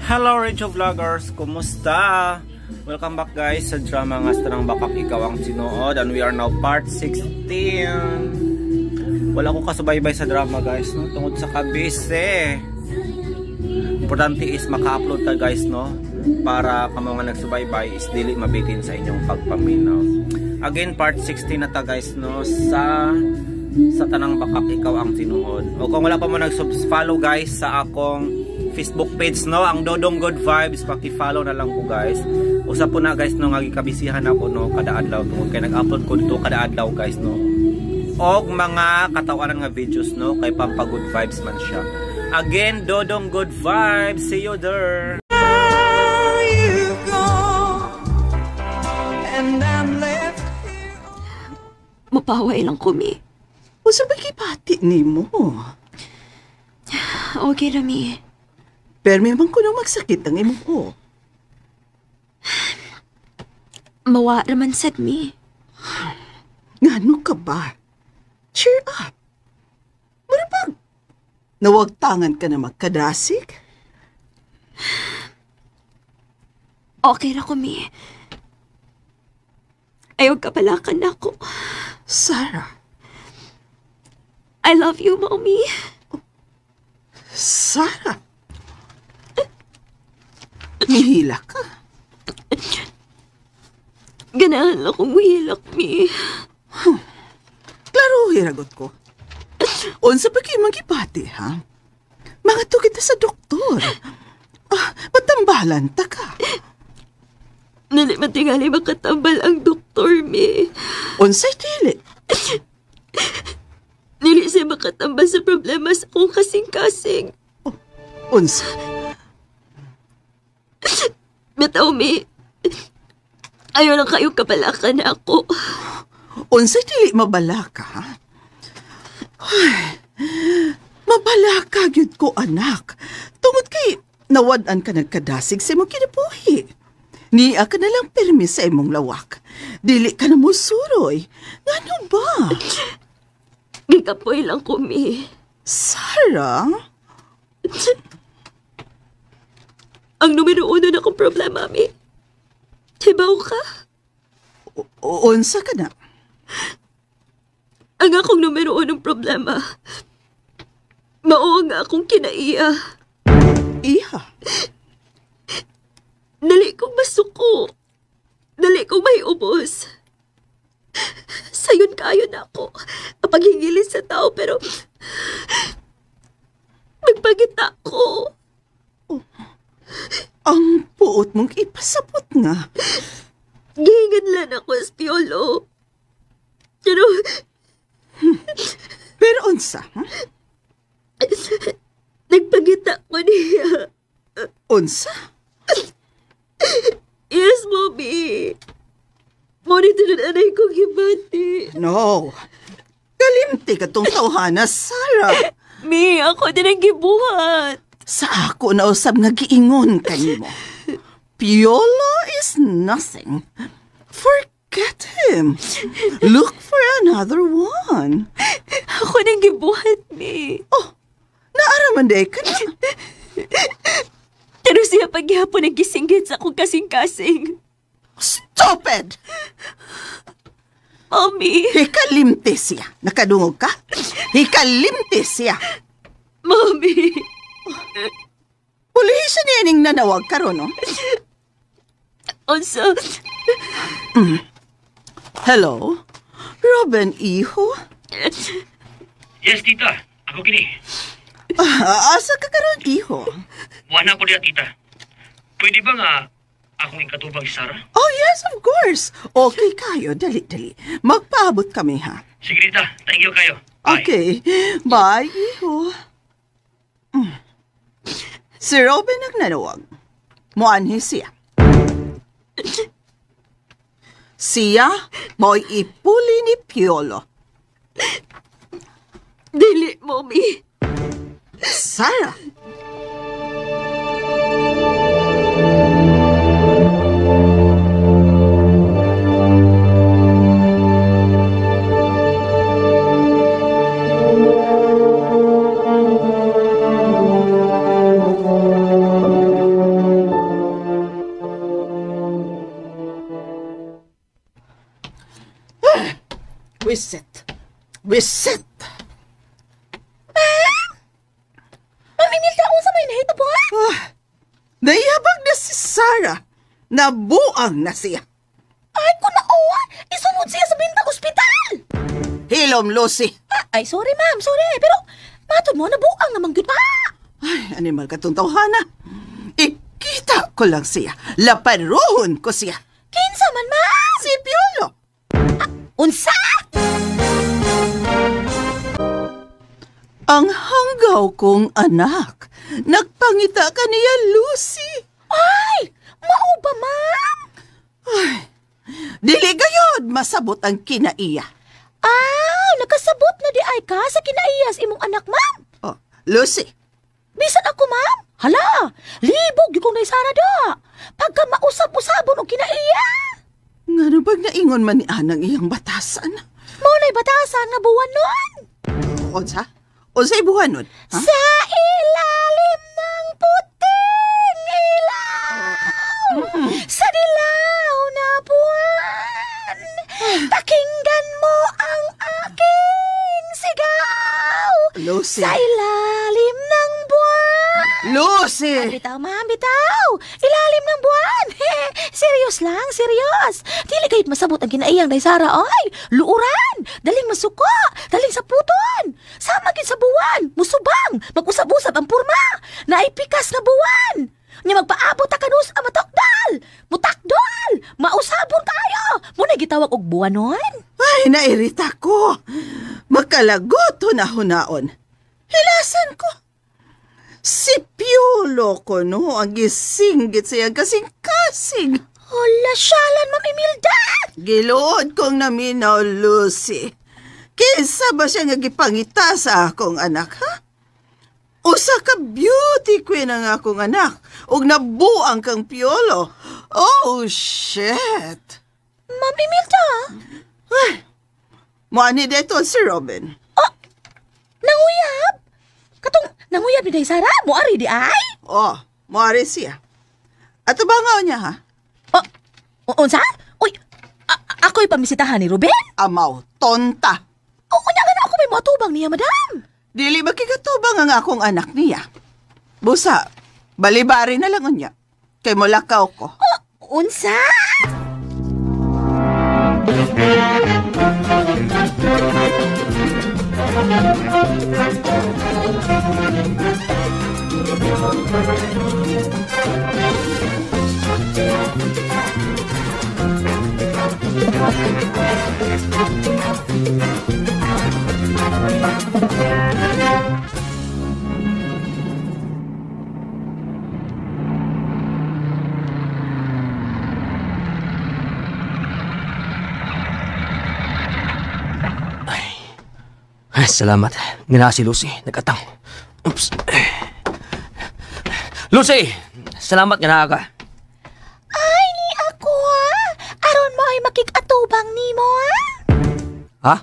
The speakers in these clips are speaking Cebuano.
Hello, Radio Vloggers! Kumusta? Welcome back, guys, sa drama nga sa Tanang Bakak Ikaw Ang Tinuod, and we are now part 16. Wala ko kasubaybay sa drama, guys, no? Tungod sa kabise. Importante is maka-upload ta, guys, no? Para kamo nga nagsubaybay is dili mabitin sa inyong pagpaminaw. Again, part 16 na ta, guys, no? Sa Tanang Bakak Ikaw Ang Tinuod. O kung wala pa mo nag-follow, guys, sa akong Facebook page, no, ang Dodong Good Vibes, paki-follow na lang po, guys. Usa po na, guys, no, nga gikabisihan ako, no, kada adlaw tungod kay nag-upload ko dito kada adlaw, guys, no. Og mga katawanan nga videos, no, kay pampa good vibes man siya. Again, Dodong Good Vibes. See you there. You've gone, and I'm left here. Mapaway lang ko, Mi. Unsa ba gipati nimo? Okay ra, Mi. Permi man kuno magsakit ang imong ko. Mawa raman sad, Mi. Ngano ka ba? Cheer up. Mura bag nawagtangan ka na magkadasig? Okay ra ko, Mi. Ayaw kapalakan ako. Sarah. I love you, Mommy. Sarah. Nihila ka. Ganahan akong muhilak, Mi. Klaro, hiragot ko. Unsa pa kay magipati, ha? Mga kita sa doktor. Ah, patambalan ta ka. Dili man tingali makatambal ang doktor, Mi. Unsay dili? Dili siya makatambal sa problema sa akong kasing-kasing. Unsa? Bitaw, Mi. Ayaw lang kayo kapalakan na ako. Unsay dili mabalaka, ha? Ay, mabalaka gyud ko, anak. Tungod kay nawad-an ka nagkadasig sa imong kinabuhi. Niya ka na lang pirmi sa imong lawak. Dili ka na musuroy. Ngano ba? Gikapoy lang ko, Mi. Sarah? Ang numero uno na akong problema, Mi. Hibaw ka? Unsa ka na? Ang akong numero unong problema, mao ang akong kinaiya. Iha? Dali kong masuko. Dali kong may ubos. Sayon kayo na ako. Paghingilin sa tao, pero magpagita ko. Oh, ang puot mong ipasabot nga. Gihingan lang ako, Piolo. Pero Pero unsa? Hmm? Nagpagita ko niya. Unsa? Yes, Mommy. Mo ni tinud-anay kong gibati. No. Kalimti ka tong tawhana, Sarah. Mi, ako din ang gibuhat. Sa ako na usab nga giingon kanimo. Piolo is nothing. Forget him. Look for another one. Ako nang gibuhat, Mi. Oh, naaraman day ka na. Pero siya paghihapon ang gisinggit sa akong kasing-kasing. Stupid! Mommy! Hikalimti siya. Nakadungog ka? Hikalimti siya. Mommy! Pulihi siya niya ning nanawag karon, no? Unsa? Hello? Robin, iho? Yes, tita. Ako kini. Ah, asa ka karon, iho? Wala ko diya, tita. Pwede ba nga akong ikatubang si Sarah? Oh, yes, of course. Okay kayo. Dali, dali. Magpaabot kami, ha? Sige, tita. Thank you kayo. Bye. Okay. Bye, iho. Si Robin ang nanawag. Muanhi siya. Siya mo'y ipuli ni Piolo. Dili, Mommy. Sarah! Wisit. Wisit. Ma'am Imelda, unsa may nahitabo ha? Ah, nayabag na si Sarah. Nabuang na siya. Ay, kunao! Isunod siya sa bintang ospital! Hilom, Lucy. Ah, ay, sorry ma'am, sorry. Pero, matod mo, nabuang naman gyud pa. Ay, animal ka tong tawhana. Ikita ko lang siya. Laparoon ko siya. Kinsa man, ma'am? Si Piolo. Unsa? Ang hanggaw kong anak. Nagpangita ka niya, Lucy. Ay, mao ba, ma'am? Dili gayod masabot ang kinaiya. Ah, nakasabot na di ay ka sa kinaiyas imong anak, ma'am. Oh, Lucy, Bisan ako, ma'am. Hala, libog gyud kong naisara da. Pagka mausab-usabon og kinaiya. ngano bag naingon man ni Anang iyang batasan? Mao na'y batasan nga buwan nun. Unsa? Unsay buhanon? Ha? Sa ilalim ng puting ilaw, sa dilaw na buwan, pakinggan mo ang aking sigaw. Lucy. Sa ilalim ng buwan. Lucy! Bitaw, ma'am, bitaw! Ilalim ng buwan! Serious lang, serious! Dili kayot masabot ang kinaiyang day Sara, ay! Luuran! Daling masuko! Daling saputon! Sama gid sa buwan! Musubang! Mag-usab-usab ang purma! Naipikas nga buwan! Nya magpaabot ta kanus ang matakdal! Mutakdol! Mausabon kayo! Muna gitawag og buwanon? Ay, nairita ko. Makalagot hunahunaon. Hilasan ko. Si Piolo ko no, ang gisinggit siya kasing-kasing. Hala, syalan, Ma'am Imelda! Giluod kong naminaw, Lucy. Kinsa ba siya nga gipangita sa akong anak, ha? Usa ka beauty queen ang akong anak, ug nabuang kang Piolo. Oh, shit! Ma'am Imelda! Ay, muani dito si Robin. Oh, nanguyab? Katong nanguyab ni Day Sara, moari di ay? Oh, muari siya. Ato ba nga niya, ha? Oh, unsa? Uy, ako'y pamisitahan ni Ruben? Amaw, tonta. O, unya nga na ako may moatubang niya, madam. Dili ba kikatubang ang akong anak niya? Busa, balibari na lang unya. Kay mulakaw ko. Oh, unsa? Ay, salamat. Nga si Lucy. Nag-atang. Oops. Lucy! Salamat nga naa ka. Ay, ni ako ha. Aron mo ay makikatubang nimo ha. Ha?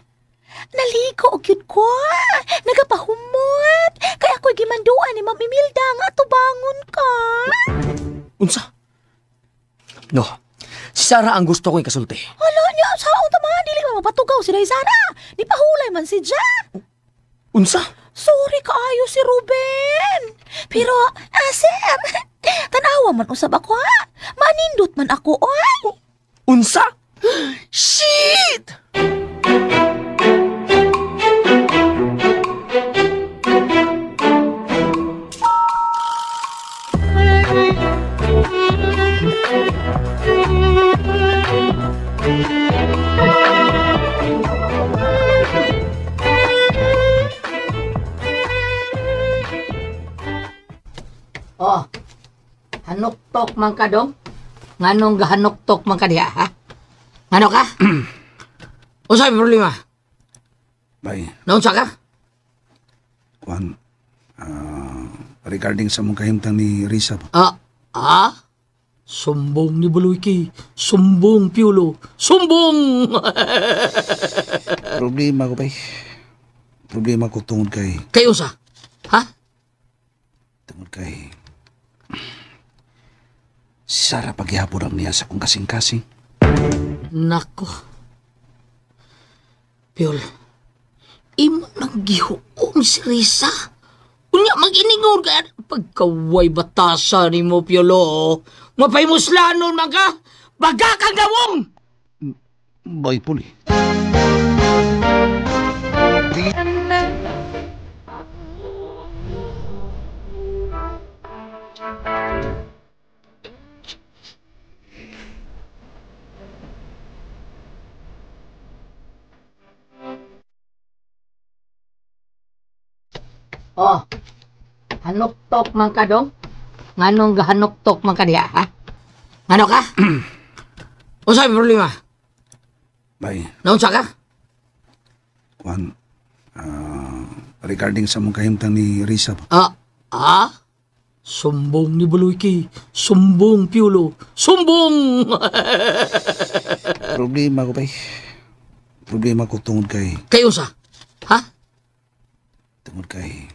Naligo og gyud ko. Nagapahumot. Kay ako'y gimanduan ni Ma'am Imelda nga atubangon ka. Unsa? No. Si Sarah ang gusto ko ikasulti. Hala niya, saon ta man dili man mapatugaw si Day Sara. Ni pahulay man si Ja. Unsa? Sorry kaayo si Ruben. Pero, sir, tanawa man usab ako ha. Manindot man ako, oy. Unsa? Shit! Oh, hanuktok man ka dong? Nganong gahanuktok man ka diha, ha? Ngano ka? Unsa may problema? Bay, Naunsa ka? kuan, regarding sa mong kahimtang ni Risa ba? Ah, ah? Sumbong ni Buluyki. Sumbong, Piolo. Sumbong! Problema ko, bay. Problema ko tungod kay... Kay unsa? Ha? Tungod kay... Si Sarah paghihapon ang niya sa kong kasing-kasing. Nako. Piol, imo nang gihuom si Risa. Unya, mag-iningor ka. Pagkaway batasa ni mo, Piolo. Mapaymuslanon man ka. Baga kang gawong! Bay, Puli. Oh, hanuktok man ka dong? Nganong gahanuktok man ka diha, ha? Ngano ka? Unsa may problema? Bay, Naunsa ka? kuan, regarding sa mong kahimtang ni Risa ba? Ah, ah? Sumbong ni Baluyki. Sumbong, Piolo. Sumbong! Problema ko, bay. Problema ko tungod kay... Kayo sa? Ha? Tungod kay...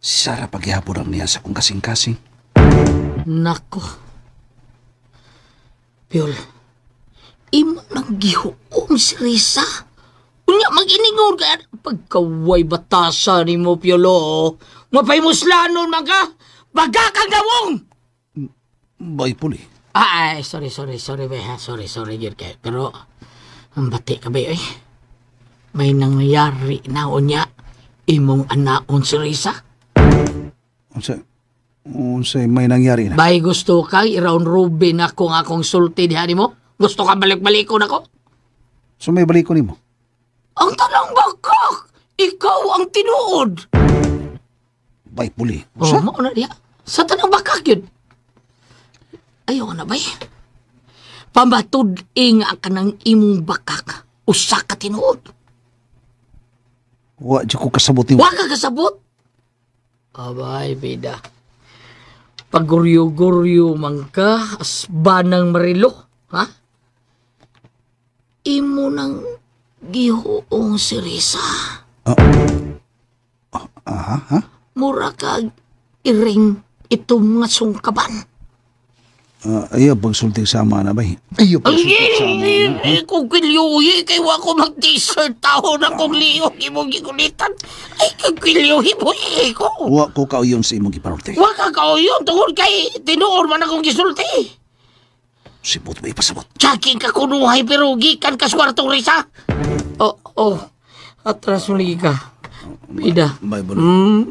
Si Sarah paghihapon lang niya sa kong kasing-kasing. Nako. Piol, imo nang gihuom si Risa. Unya, mag-iningor ka. Pagkaway batasa ni mo, Piolo. Mapaymuslanon man ka. Baga kang gawong! Bay, Puli. Ay, sorry, bay, ha? Sorry, yun kay. Pero, ang bati ka, bay, eh. May nangyari na, unya, imong anaon si Risa. Unsa may nangyari na? Bay, gusto ka, i-round robin ako ang akong sulti diha nimo? Gusto ka balik-balikon ako? So may balikon nimo? Ang tanang bakak! Ikaw ang tinuod! Bay, Puli. Oh, mao na diha. Sa tanang bakak yun. Ayaw na, bay. Pamatud-ing ang kanang imong bakak. Usa ka tinuod. Wa di ko kasabot nimo. Wa ka kasabot? Abay, bida. Paguryo-guryo man ka, asbanang marilo, ha? Imo nang gihuong si Risa. Aha, ha? Mura kag iring itong nga sungkaban. Ayaw pagsulti sama na, bay. Ayaw pagsulti sama na. Ay, kung kilyuhi, kay wa ko mag-dessert taon akong liyog imong gikulitan. Ay, kung kilyuhi mo, eh, ko. Wa ko kauyon sa imong giparorte. Wa ka kauyon, tungod kay tinuor man akong gisulti. Sibot ba ipasabot? Tsaking ka kunuhay pero gikan ka swartong Risa. Oh, oh. Atras mo lagi ka. Bida. Bay, Puli.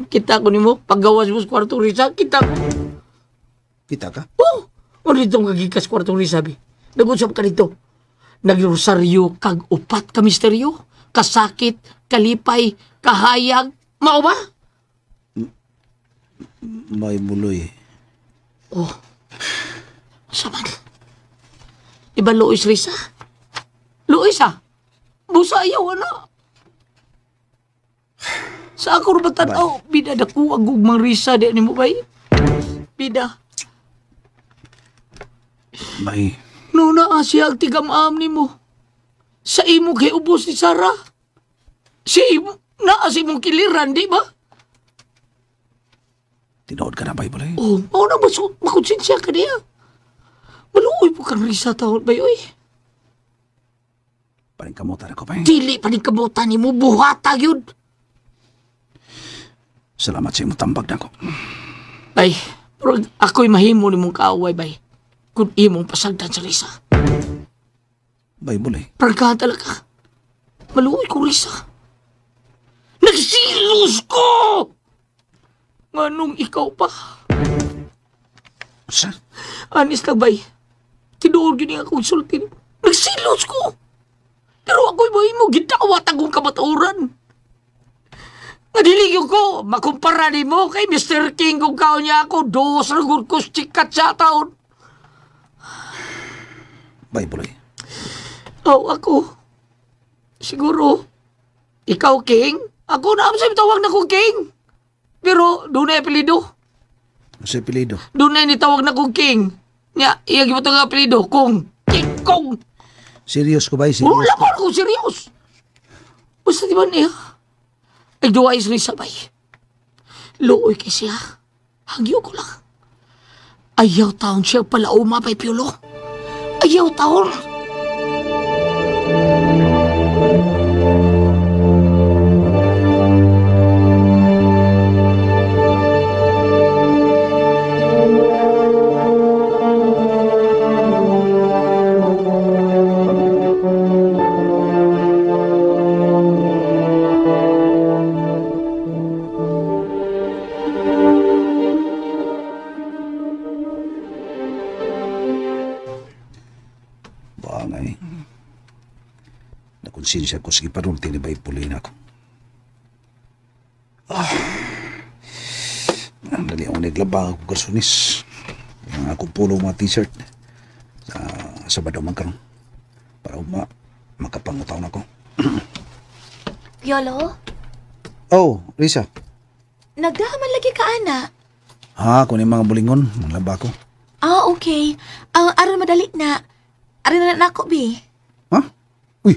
Kita ko nimo paggawas mo sa kwartong Risa, kita ko. Kita ka? Oh, ano ditong kagikas kwartong Risa, bi? Nag-usap ka dito. Nagrosaryo kag upat ka misteryo, kasakit, kalipay, kahayag. Mao ba? Bay, Buloy. Oh. Saman. Iba luis, Risa? Luis, ah. Busa ayaw, ano? Sa ako ba tanaw? Bida, naku, ang gugmang Risa, di ni mo, bay? Bida. Bay. No na, siya ang tigam-am ni mo. Sa imo kay ubos ni Sarah. Sa imo, naa sa imong kiliran, di ba? Tinuod ka na, bay, Buloy? Oh, mao na, makonsensya ka niya. Maluoy po kang Risa taon, bay, oy. Paningkamutan ako, bay. Dili paningkamutan ni mo, buhata yun. Salamat sa imong tambag nako. Bay, pero ako'y mahimo ni mong kaaway, bay. Kung imong pasagdan sa Risa. Bay, Buloy. Prangkahan talaga. Maluoy ko, Risa. Nagsilos ko! Nganong ikaw pa? Sa? Anis lang, bay. Tinuod yun yung akong sulti. Nagsilos ko! Pero ako'y mahimo, gitawat akong kamatuoran. Nga dili yun ko, makumpara ni mo kay Mr. King kung kao niya ako, dos ragod ko sikat sa taon. Bay, Buloy. Oh, ako. Siguro, ikaw, King? Ako na, ang tawag na ko, King. Pero, doon na apelido. Sa apelido? Doon na nitawag na ko, King. Nga, iya gibutang ang apelido, Kong. King Kong. Serious ko, bay? Serious Wala ko. ko ako serious. Basta di ba niya? Ay, duwa is Risa, bay. Luoy kay siya. Hangyo ko lang. Ayaw taon siya pala umapay, Piolo. Ayaw taon. Bangay. Nakonsensya ko sige parulti ni Bay Pulina ko. Ah. Dali akong naglaba ako garsonis. Ang akong pulo mga t-shirt. Sa Sabado man karon. Para makapangutaw na ko. Piolo, Oh, Risa. nagdahaman lagi ka, ana. Ha, kunin mga bulingon. Manglaba ko. Ah, okay. Ang aron madali na. Ari na lang nako, bi. Ha? Uy,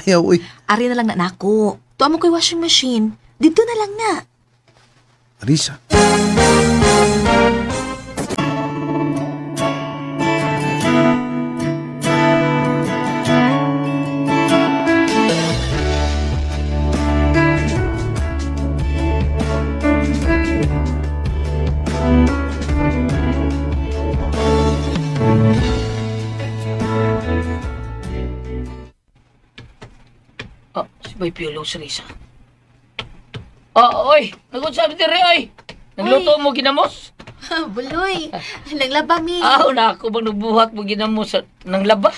ayaw, uy. Ari na lang na nako. Tuwa mo ko'y washing machine. Dito na lang na. Risa. Oh, si Bay Piolo sa Risa. Oh, oy! Nag-usap diri, oy! Nagluto mo ginamos? Buloy, naglaba mi. Ah, na ako bang nagbuhat mo ginamos ng laba?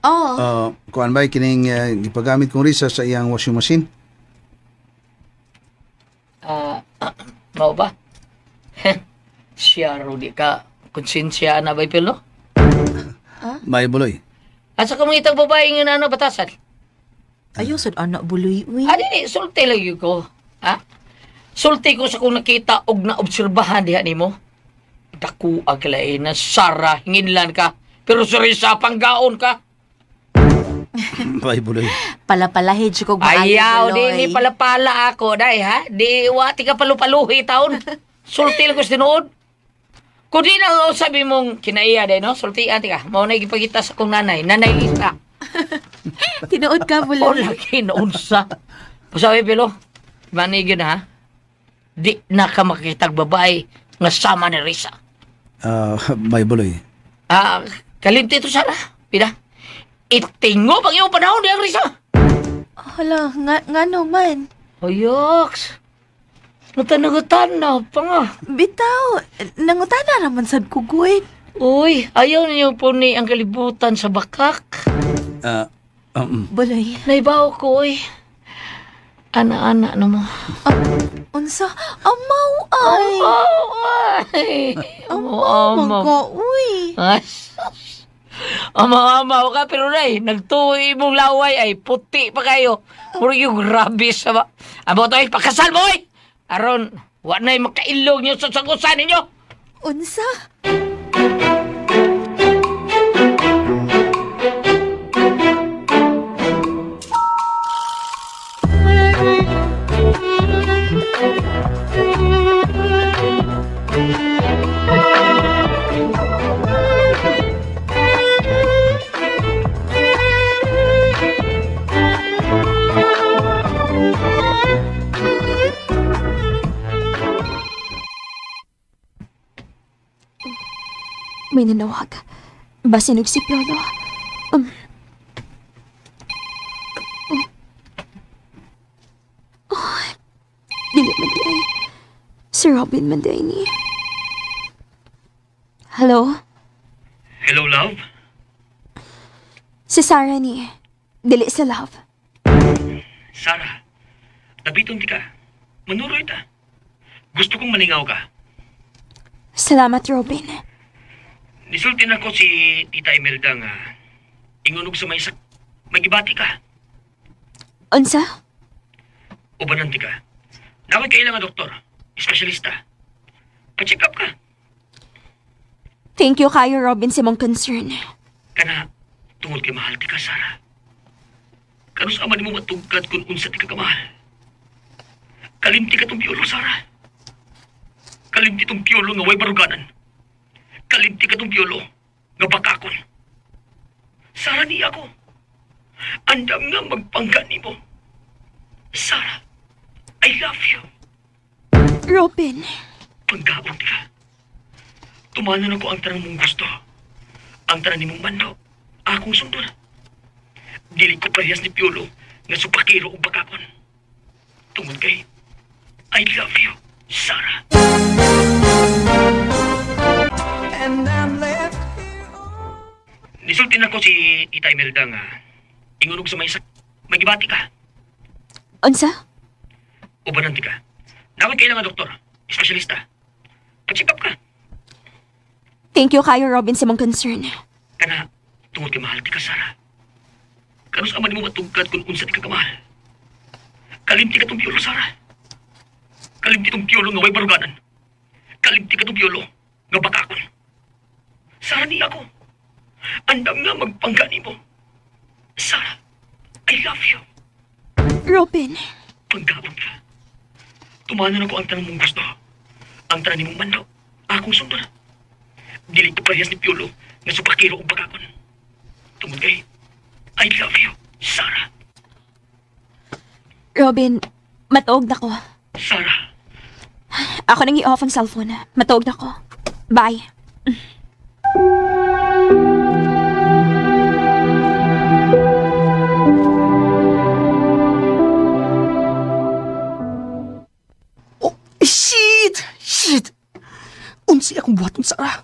Oh, Kuan ba kining gipagamit kong Risa sa iyang washing machine? Ah, mao ba? Siya, di ka konsensya na Bay Piolo? May buloy. Asa ka mga itang babae nga na batasan? Ayaw sad anak buloy, uy. Ah, dili, sulti lagi ko. Ha? Sulti ko sa kung nakita og naobserbahan diha nimo. Daku ang kalain na Sara, hinginlan ka. Pero si Risa, panggaon ka. May buloy. Palapalahid siya kog maayo, Ayaw, buloy. di ni palapala ako, day ha? Di wati ka palupaluhi taon. Sulti lang ko sa tinuod. Kung di na sabi mong kinaiya, day, no? Sultian, tika. Mao na gipagita sa kong nanay. Nanay Lisa. Tinuod ka, O buloy. lagi naunsa. Pasabi, Pilo. Manigyo na, ha? Di na ka makikitag babae nga sama ni Risa. May buloy. Ah, kalimti ito sana. Pida. Itingo pang iyong panahon diyang Risa. Hala, nga naman. Ayaks. Natanagutan na pa nga. Bitaw, nangutana raman sad ko, guy. Uy, ayaw ninyo po ni ang kalibutan sa bakak. Buloy. Naibaw ko, uy. Ana-ana na mo. Unsa? Amaw ay. Oh, ay. Amaw man ka, uy. Ay, sus. Amaw-amaw ka, pero nay, nagtuwi mong laway ay puti pa kayo. Puro yung grabe sa ba. Amo to ay, pakasal mo ay! Aron, wa na'y makailog niyo sa sagusan ninyo. Unsa? May nanawag. Basinog si Piolo. Oh, dili man di ay. Si Robin man di ay ni. Hello? Hello, love? Si Sarah ni. Dili sa love. Sarah, nabiton ti ka. Manuroy ta. Gusto kong malingaw ka. Salamat, Robin. Nisulti na ko si Tita Imelda nga ingunog sa may magibati ka. Unsa? Ubanan ti ka. Dapat kailangan nga doktor, espesyalista. Pa-check up ka. Thank you kayo, Robin, sa mong concern. Kana, tungod kay mahal ti ka, Sarah. Kanus ama nimo matugkad kung unsa ti ka kamahal. Kalimti ka tong piyolo, Sarah. Kalimti tong piyolo nga way baruganan. Kalimti ka tong piyolo nga bakakon. Sarah ni ako. Andam nga magpangga nimo. Sarah, I love you. Robin. Panggaon ka. Tumanan ako ang tanan mong gusto. Ang tanan nimong mando. Akong sundon. Dili ko parehas ni Piolo nga supakiro og bakakon. Tungod kay, I love you, Sarah. And I'm left Nisulti na ko si Itay Melda nga ingunog sa may sak, may gibati ka. Unsa? Ubanan ti ka. Nakoy kailangan doktor, espesyalista. Pa-check up ka. Thank you kayo, Robin, sa mong concern. Kana, tungod kay mahal ti ka, Sarah. Kanus ama nimo matugkad kung unsa ti ka kamahal. Kalimti ka tong Piolo, Sarah. Kalimti tong Piolo nga way baruganan. Kalimti ka tong Piolo nga bakakon. Sarah ni ako. Andam nga magpangga nimo. Sarah, I love you. Robin. Panggaon ka. Tumanan ako ang tanan mong gusto. Ang tanan nimong mando. Akong sundon. Dili ko parehas ni Piolo nga supakiro og bakakon. Tungod kay, I love you, Sarah. Robin, matuog na ko. Sarah. Ako nang i-off ang cellphone. Matuog na ko. Bye. Oh, shit! Shit! Unsi akong buhaton, Sarah.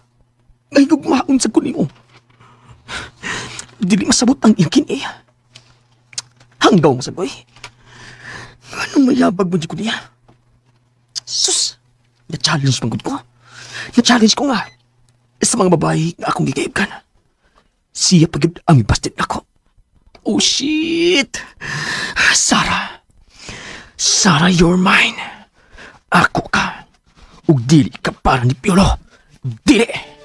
Nahigugmaon sa ko nimo. Dili masabot ang iyang kini. Hanggaw mo sa boy. Anong mayabag mo di ko niya? Sus! Na-challenge man gud ko. Na-challenge ko nga. Sa mga babae nga akong gigaibkan. Siya pagid ang ibasted nako. Oh shit! Sarah! Sarah, you're mine. Ako ka. Ug dili ka para ni Piolo. Dili!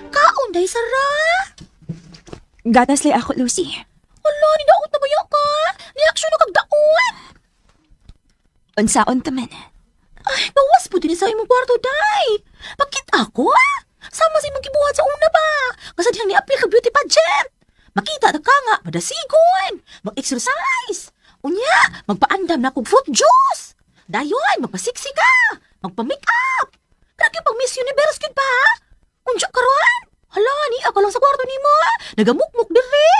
Kaon, day, Sarah! Gatas lay ako, Lucy. Ala, ni daot na ba ka? Ni-action na kag daot! Unsaon ta man. Ay, gawas po din sa imong kwarto, day! Pakita ako, ah! Sama sa imong gibuhat sa una ba? Kasi dihang ni-apil ka beauty pageant! Makita na ka nga, madasigon! Mag-exercise! Unya, magpaandam na kog fruit juice! Dayon, magpasiksi ka! Magpa-make up! Grabe pag Miss Universe gyud ba? Unsa karon? Hala, ni ako lang sa kwarto nimo. Nagamukmuk diri.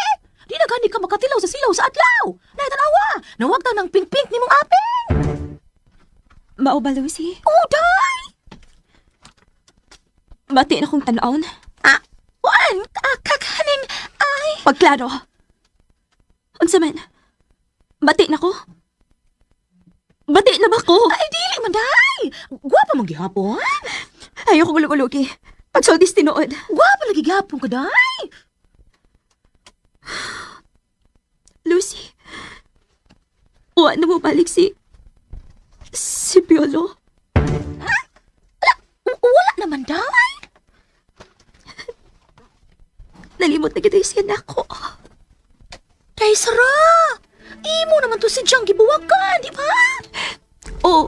Di na gani ka makatilaw sa silaw sa adlaw. Nay tanawa, nawag ta ng pink-pink nimong aping. Mao ba, Lucy? Oh, day! Mati na kong tan-awon. Ah, kuan, kakaning, ay. Pagklaro. Unsa man? Bati na ko? Bati na ba ko? Ay, dili man, day. Gwapa man gihapon. Ayoko gulog-ulogi. Pagsultis tinuod. Gwapa lagi gihapon ka, day. Lucy, wa na mo balik si Piolo. Ha? Wala, wala naman, day. Nalimot na kita siya nako. Day, Sarah! Imo naman to si Jang gibuwagan, di ba? Oo.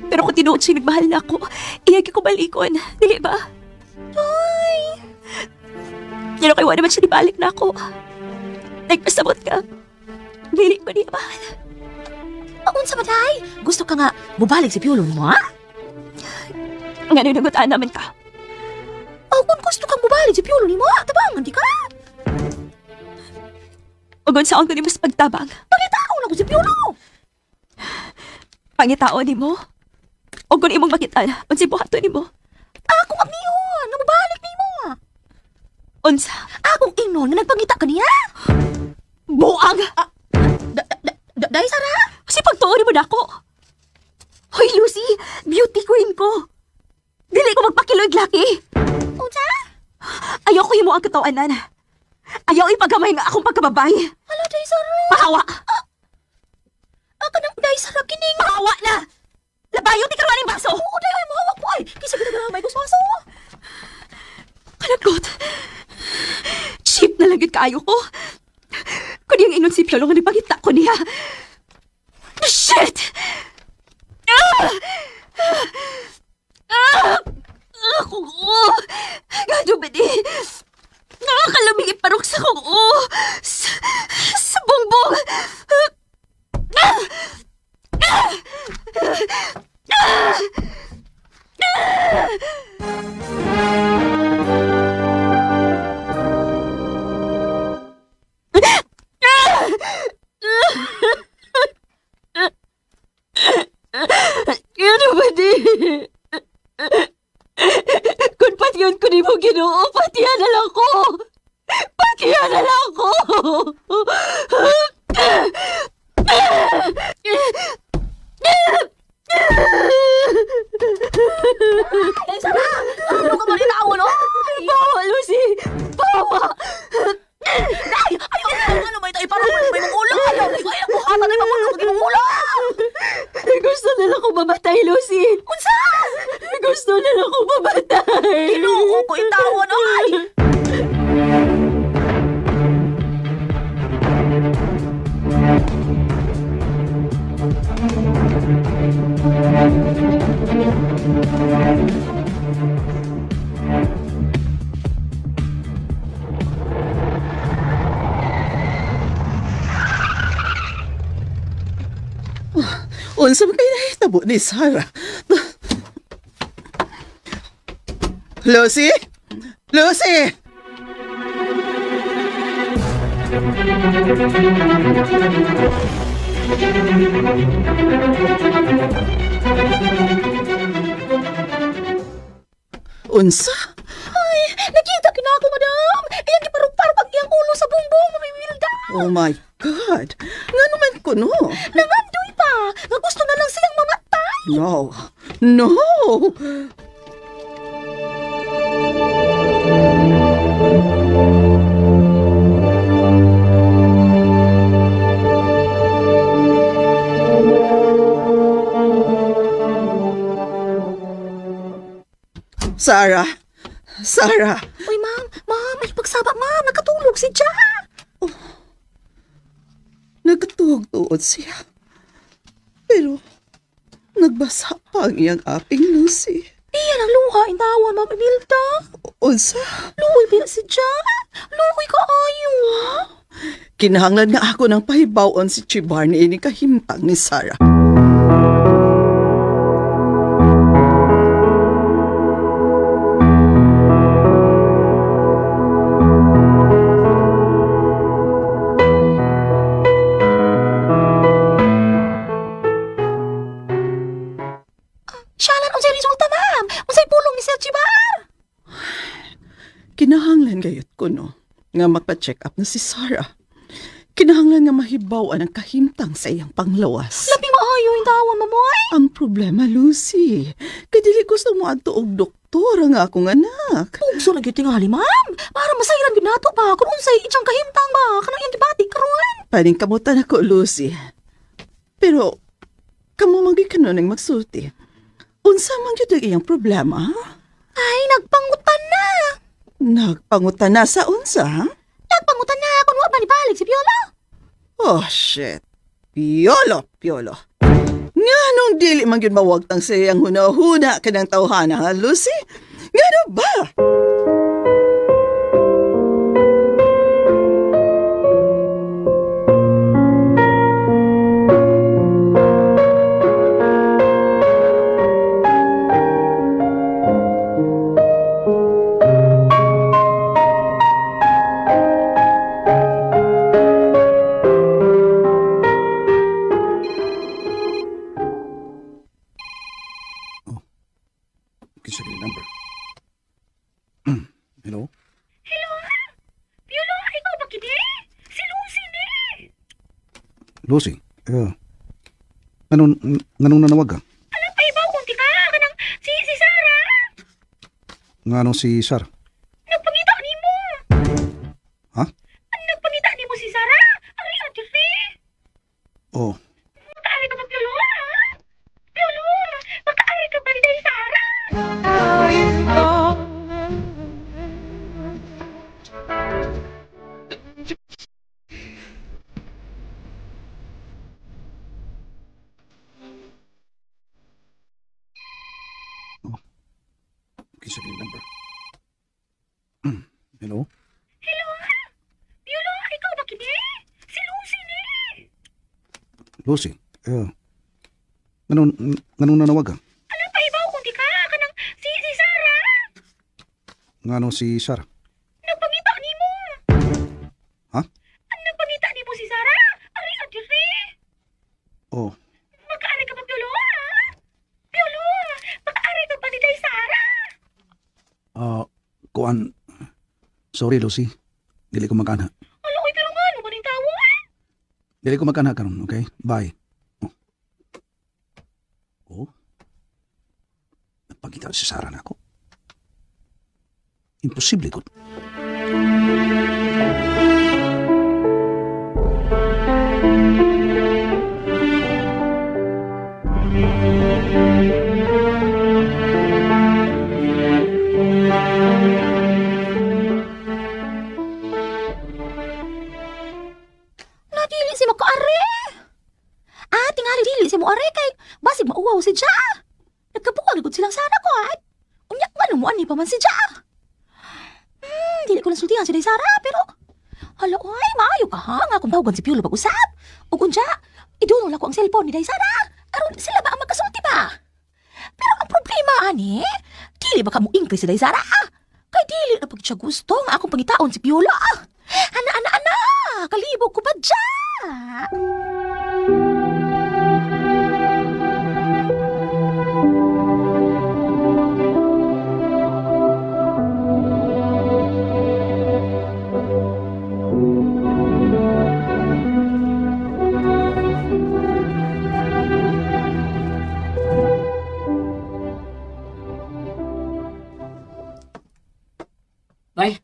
Pero kung tinuod siya nagmahal na ako, iyagi ko balikon. Dili ba? Ay! Pero kay wala naman siya dibalik na ako. Nagpasabot ka. Dili ko niya mahal. Unsa ba, day? Gusto ka nga mubalik si Piolo mo, ha? Nga nagutaan naman ka. Oh, kung gusto kang mubalik si Piolo nimo, tabangan di ka. Ugon sa ko ni mas pagtabang. Pangitaon ako si Piolo. Pangitaon nimo? O kung imong makita, unsay buhaton nimo? Ako ang niyon, nga mubalik nimo. Unsa? Akong ingnon nga nagpangita ka niya. Buang! Day, Sarah? Si pagtuon nimo nako. Hoy, Lucy! Beauty queen ko! Dili ko magpakiloy, laki! Unsa? Ayaw ko himo ang katawanan. Ayaw ipagamay nga akong pagkababay. Hala, Day, Sarah! Pahawa! Kanang Day, Sarah, kining... Pahawa na! Labayo, ti karuan yung baso! Oo, Day, ay, mahawak po ay. Kisa ginagamay ko sa baso. kaayo ko. Kun iyang ingon si Piolo nga nipangita ko niya. Shit! Ah! Ah! Akong oh! Gado ba di? Nakakalamig iparok sa kong oh! Sa bongbong! Ah! Ah! Ah! Ah! Ano ba di? Kung patyon ko ni mo Ginoo, patiyan na lang ko! Patiyan na lang ko! Ay, Sara! Ano ka ba rin tao, no? Bawa, Lucy! Bawa! Ay! Ay! Ano ba ito? Parang may mong ulo! Ay! Ay! Buhatan ay mong ulo! Mong ulo! Gusto na lang kong mamatay, Lucy! Unsa? Gusto na lang kong mamatay! Ginoo ko itawan, ay! Unsa man kay nahitabo ni Sarah? Lucy? Lucy! Unsa? Ay, nakita kina ako, madam! Iyang giparok-parok ang iyang ulo sa bumbong, mamimilda! Oh my God! Nga naman ko, no? Nangandoy pa! Nga gusto na lang siyang mamatay! No! No! Sarah! Sarah! Uy, ma'am! Ma'am, ay pagsaba, ma'am! Nakatulog si Ja! Oh, nagkatuog-tuod siya. Pero, nagbasa pa ang iyang aping Lucy. Iyan ang luha, intawan, ma'am Imelda. Unsa? Luhoy ba si Ja? Luhoy ka ayo. Kinahanglan nga ako ng pahibawon si Chibar ni ini kahimtang ni Sarah. Siyalan, unsay resulta, ma'am? Unsay pulong ni Sir Chibar? Kinahanglan gayot ko, no, nga magpa-check up na si Sarah. Kinahanglan nga mahibaw-an ang kahimtang sa iyang panglawas. Labi maayo yung tawon, mamoy. Ang problema, Lucy, kay dili gusto mo adto og doktor ang akong anak. Pugso na gyud tingali, ma'am. Para masayran gyud nato ba kung unsay iyang kahimtang ba kanang iyang gibati karon. Paningkamutan ako, Lucy. Pero kamo man gyud kanon ang magsulti. Unsa man gyud ang iyang problema? Ay, nagpangutan na. Nagpangutan na sa unsa, ha? Nagpangutan na kung wa ba ni balik si Piolo. Oh, shit. Piolo, Piolo. Nga nung dili man gyud mawagtang sa iyang huna-huna kanang tawhana, ha, Lucy? Ngano ba? Kinsa ni number? Hello? Hello? Piolo, ikaw ba kini? Si Lucy ni. Lucy? Nganong nanawag ka? Alam pa ibaw kung tika kanang si Sarah. Ngano si Sarah? Nagpangita nimo. Ha? Nagpangita nimo si Sarah? Ari adiri. Oh. Makaari ka ba, Piolo? Piolo, makaari ka ba ni Sarah? Isa kini number. Hello? Hello? Piolo, ikaw ba kini? Si Lucy ni. Lucy? Nganong nanawag ka? Alam pa ibaw kung di ka kanang si Sarah. Ngano si Sarah? Nagpangita nimo. Ha? Nagpangita nimo si Sarah? Ari adire. Oh. Makaari ka pa, Piolo, ha? Piolo, makaari ka pa ni Day Sarah. Kuan. Sorry, Lucy. Dili ko makana. Alo, oy, pero nga, ano ba ning tawo, ha? Dili ko makana karon, okay? Bye. Oh. Oh? Nagpangita si Sarah na ako. Imposible ko. Nadili si makaari. Ah, tingali dili si mo are kay basig mauwaw si Ja. Nagkabuwag gud silang Sarah ko ay. Unya nga mo ani pa man si Ja. Dili ko nasultihan si Day Sarah pero hala oy, maayo ka ha nga kung tawagan si Piolo pag-usap. Ug unja, idulong lang ko ang cellphone ni Day Sarah. Aron sila ba ang magkasulti ba? Pero ang problema ani, dili ba ka mo increase si Day Sarah? Kay dili na pag siya gusto nga akong pangitaon si Piolo. Ana, ana, ana! Kalibog ko ba dyan? Bay.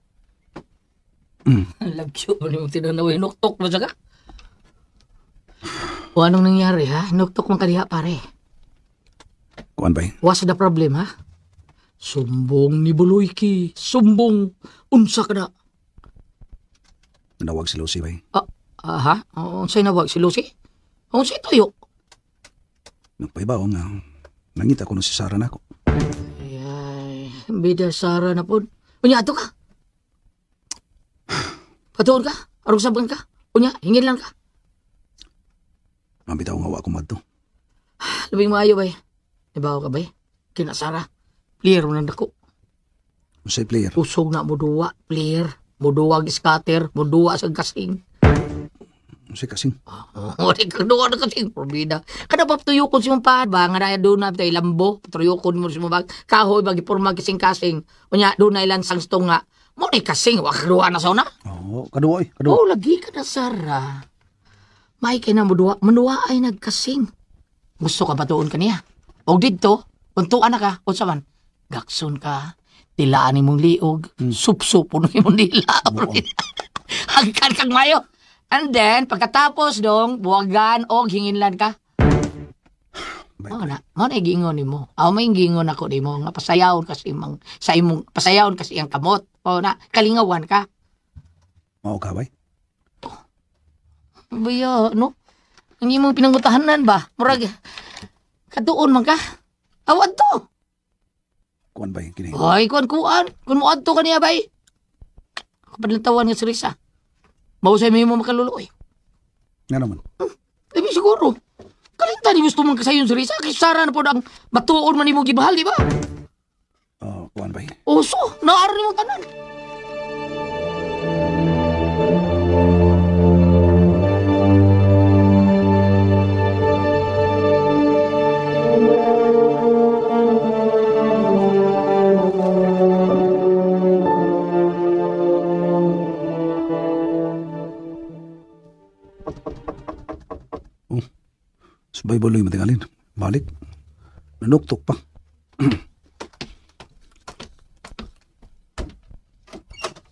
Lagyo mo ni mong tinanaw. Hinuktok mo siya ka? O anong nangyari ha? Hinuktok man kadiha pare. Kuan bay? What's the problem ha? Sumbong ni Buloyki. Sumbong. Unsa ka na? Nanawag si Lucy bay. Ha? Unsay nawag si Lucy? Unsay tuyo? Nagpaibaw nga. Nangita ko na si Sarah nako. Ay, bida Sarah na po. Unya, ato ka. Patuon ka. Arog saban ka. Unya, hingin lang ka. Mabitaw nga wa ko madto. Labing maayo bay. Ibaw ka bay. Kina Sarah. Player mo nang dako. Unsay player? Usog na mo duwa, player. Muduwag scatter, muduwa sa kasing. Unsay kasing? Oh, di ka duwa na kasing probida. Kada pa tuyokon si mong pad ba nga na doon na tayo lambo, tuyokon mo si mong bag. Kahoy bagi porma kasing-kasing. Unya doon na ilansang nga. Mo ni kasing wa duwa na sauna. Oo, kaduwa eh, kaduwa. Oh, lagi ka na Sarah. May kay na muduwa, manuwa ay nagkasing. Gusto ka patuon kaniya. Og didto, untuan na ka, unsa man? Gakson ka, tilaan imong liog, sup-sup puno imong dila. Hagkan kang mayo. And then, pagkatapos dong, buwagan og hinginlan ka. Mao na, mao na giingon nimo. Aw may giingon ako nimo nga pasayawon kasi imong sa imong pasayawon kasi ang kamot. Mao na, kalingawan ka. Mao ka bay? Buya, no? Ang imong pinangutahanan ba? Murag kaduon man ka. Aw adto. Kuan bay kini. Ay, kuan kuan. Kun mo adto kaniya bay. Kapadlantawan nga si Risa. Mao sa mo makaluloy. Nga naman. Labi siguro. Kalinta ni gusto mong kasayon si Risa. Kay Sarah na po ang matuon man imong gibahal, di ba? Oh, kuan bay. Oso, naaro nimo tanan. Subay baloy matingalin. Balik. Nanuktok pa.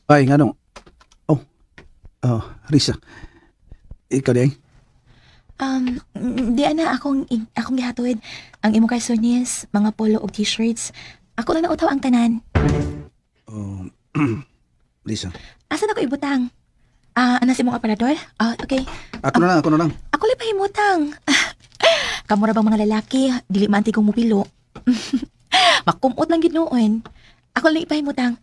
Ay, nga no. Oh. Oh, Risa. Ikaw di ay? Di ana akong gihatuid ang imong kalsones, mga polo og t-shirts. Ako na nautaw ang tanan. Oh, Lisa. Asa na ko ibutang? Ah, ana si imong aparador? Ah, okay. Ako na lang, ako na lang. Ako lang pahimutang. Kamura bang mga lalaki, dili man tigong mupilo. Makumot lang gid noon. Ako lang ipahimutang.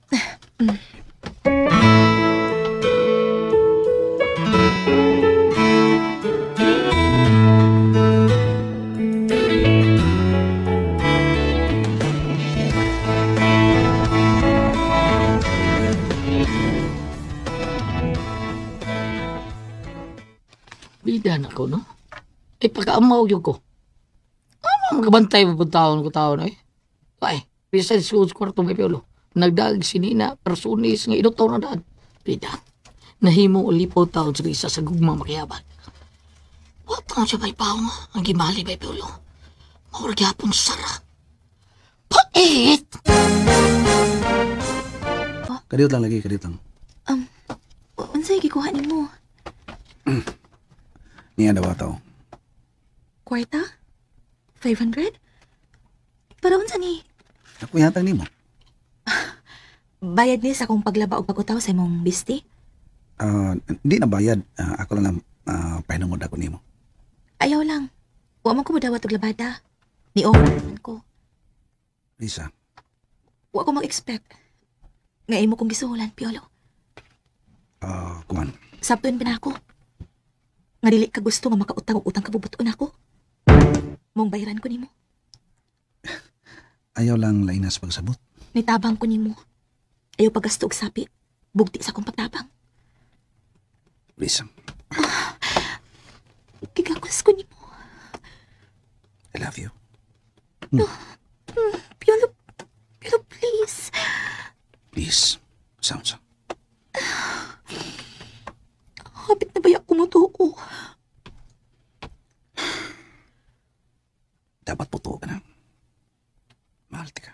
Bida na ko, no? Ay, pagkaamaw yun ko. Ano, magabantay mo taon ko taon, eh. Ay, bisan sa kwarto may piolo. Nagdag sinina, personis, nga ilotaw na daan. Bida, nahimo ulipo taon sa isa sa gugma makiyabag. Watang siya may paong, ang gimali may piolo. Maurag yapon sara. Pait! Kadiyot lang lagi, kadiyot lang. Unsay gikuha nimo? Niya daw ataw. Kwarta? 500? Para unsa ni? Ako yatang nimo. Bayad ni sa akong paglaba og pagutaw sa imong bisti? Di na bayad. Ako lang pahinungod ako nimo. Ayaw lang. Wa man ko modawat og labada. Ni offer man ko. Lisa, Wa ko mag-expect nga imo kong gisuhulan, Piolo. Kuan. Sabton pa na ako. Nga dili ka gusto nga makautang og utang kabubuton ako. Mong bayaran ko nimo. Ayaw lang lainas pagsabot. Nitabang ko nimo. Ayaw paggasto og sapi. Bugti sa akong pagtabang. Lisa, Gigakos ko nimo. I love you. Piolo, Piolo, please. Please. Sound sa. Hapit na ba ako mutuo? Dapat putuo ka na. Mahal ti ka.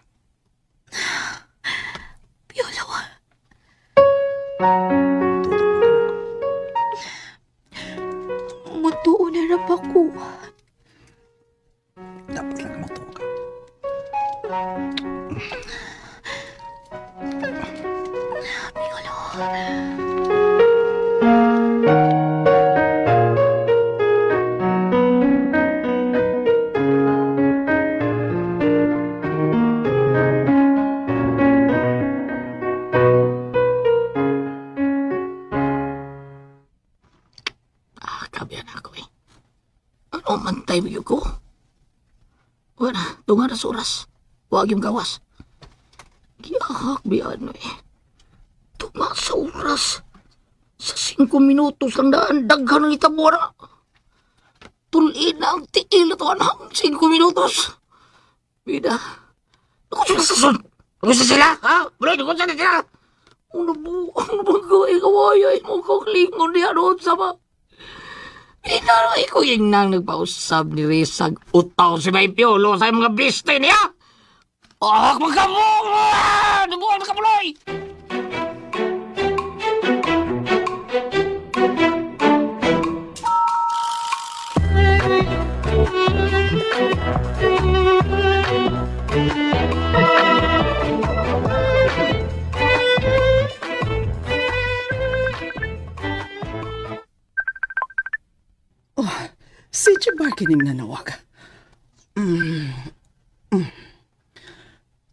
Piolo. Tutok mo ka na ako. Mutuo na rap ako. Dapat lang mutuo ka. Piolo. Kabiyan ako eh. Ano man tayo ko? Wala, tunga na sa oras. Huwag yung gawas. Giyahak biyan eh. Tunga sa oras. Sa 5 minutos lang daan, daghan ng itabo na. Tulin na ang tiil na to, anak. 5 minutos. Bida. Naku, sila sa sun. Naku, sa sila, ha? Buloy, naku, sa sila. Ano ba, ano ba ko, ikaw ay mo ko klingon niya noon sa ba? Bida, ikaw yung nang nagpausab ni Rizag utaw si May Piolo sa mga biste niya. Oh, magkabong! Dubuan ka, Buloy! Oh, si Chibar kining nanawag.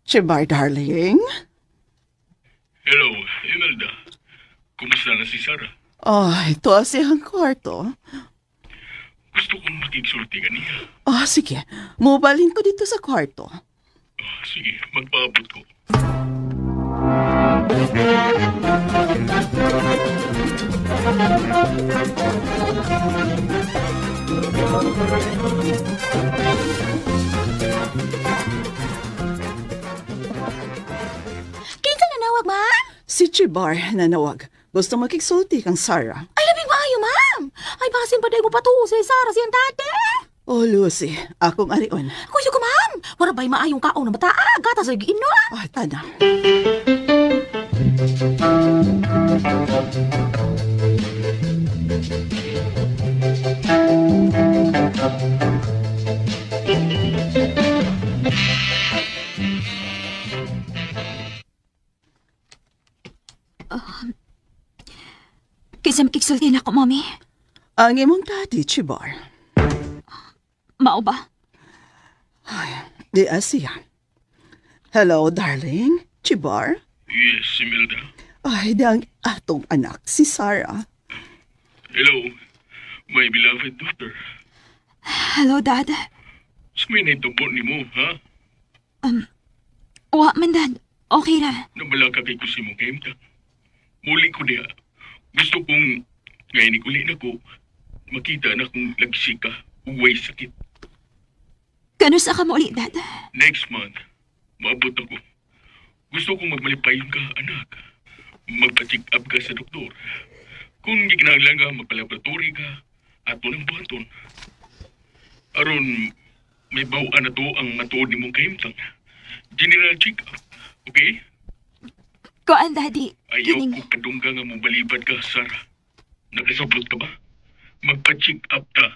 Chibar, darling. Hello, Imelda. Kumusta na si Sarah? Ay, ito siyang kwarto. Gusto kong makigsulti ka niya. Ah, sige. Mubalin ko dito sa kwarto. Oh, sige, magpaabot ko. Kinsa nanawag, ma'am? Si Chibar nanawag. Gusto makigsulti kang Sarah. Ay, labing maayo, ma'am. Ay, basin pa mo patuo si Sarah siyang tate. Oh, Lucy, akong arion. Kuyo ko, ma'am. Wala ba'y maayong kaon na bata? Gata sa giinom. Ah, tana. Kinsa makigsulti na ako, Mami? Ang imong daddy, Chibar. Mao ba? Ay, di asiya. Hello, darling. Chibar? Yes, Imelda. Ay, dang atong anak, si Sarah. Hello, my beloved daughter. Hello, Dad. Sa may naitabo ni mo, ha? Wa man, Dad. Okay ra. Nabalaka kay ko si mong kaimta. Muli ko diha. Gusto kong ngayon uli na ko, makita na kong lagsi ka, uway sakit. Kanus ka mo uli, Dad? Next month, maabot ako. Gusto kong magmalipayon ka, anak. Magpa-check up ka sa doktor. Kung gikinahanglan ka, magpa-laboratory ka, ato ng buhaton. Aron, may bawaan na to ang matuod ni mong kahimtang. General check-up, okay? Kuan, Daddy. Ayaw Kining- ko padungga nga mobalibad ka, Sarah. Nakasabot ka ba? Magpa-check up ta.